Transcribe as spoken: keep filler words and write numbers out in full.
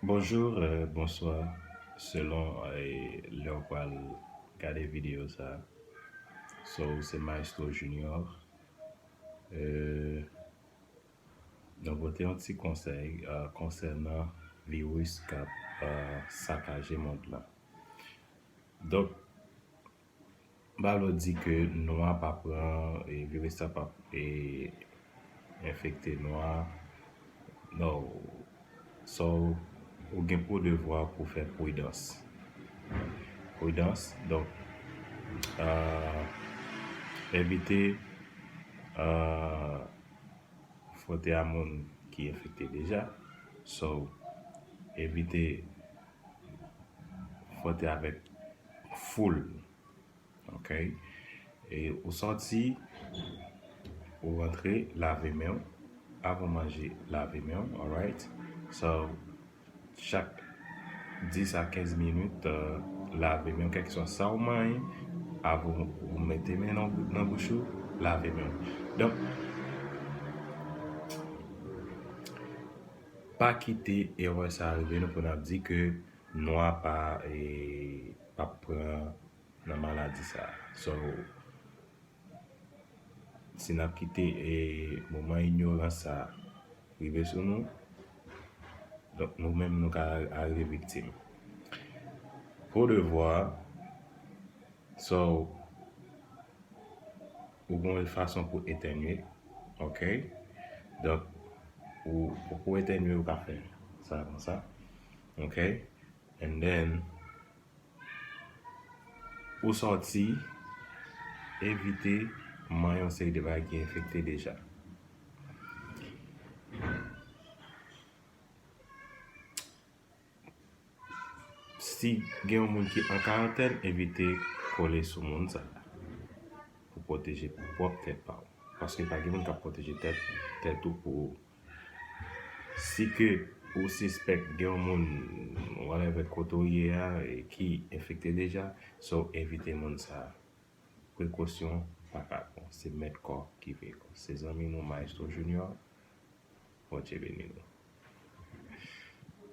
Bonjou, euh, bonswa, selon euh, lè w pral gade videyo sa. So, se Maestro Junior. Euh, nou pote yon ti konsèy euh, konsènan viris k ap euh, sakaje mond lan. Donk, m pa vle di ke nwa p ap pran, e, viris sa p ap e, enfekte nwa. No. So, ou gen pou devwa pou fè pridans. Pridans, donk, euh, evite euh, fwote a moun ki enfekte deja. So, evite fwote avèk foul. Ok? E ou sòti, ou rantre, lave men w. Avan manje, lave men w, alright? So, chak dis a kenz minit, euh, lave men w, kèlkeswa sa w manyen, avan ou mete men nan, nan bouch ou, lave men w. Donk, pa kite erè sa rive nou pou n ap di ke nwa pa, e, p ap pran nan maladi sa. So, si n ap kite, e, moman inyorans sa rive sou nou, donk, nou menm, nou ka arive viktim. Po devwa, so, ou gen yon fason pou etènye, ok? Donk, ou, pou, pou etènye, ou ka fè sa konsa, ok? And then, ou sòti, evite manyen yon seri de bagay ki enfekte deja. Si gen yon moun ki an karantèn, evite kole sou moun sa a pou pwoteje pwòp tèt pa w. Paske pa gen moun k ap pwoteje tèt, tèt ou pou ou. Si ke ou sispèk gen yon moun, whatever, kote w ye a, e ki enfekte deja, so evite moun sa a. Prekosyon pa ka bon. Se mèt kò ki peye kò. Se zanmi nou, Maestro Junior. Bondye beni nou.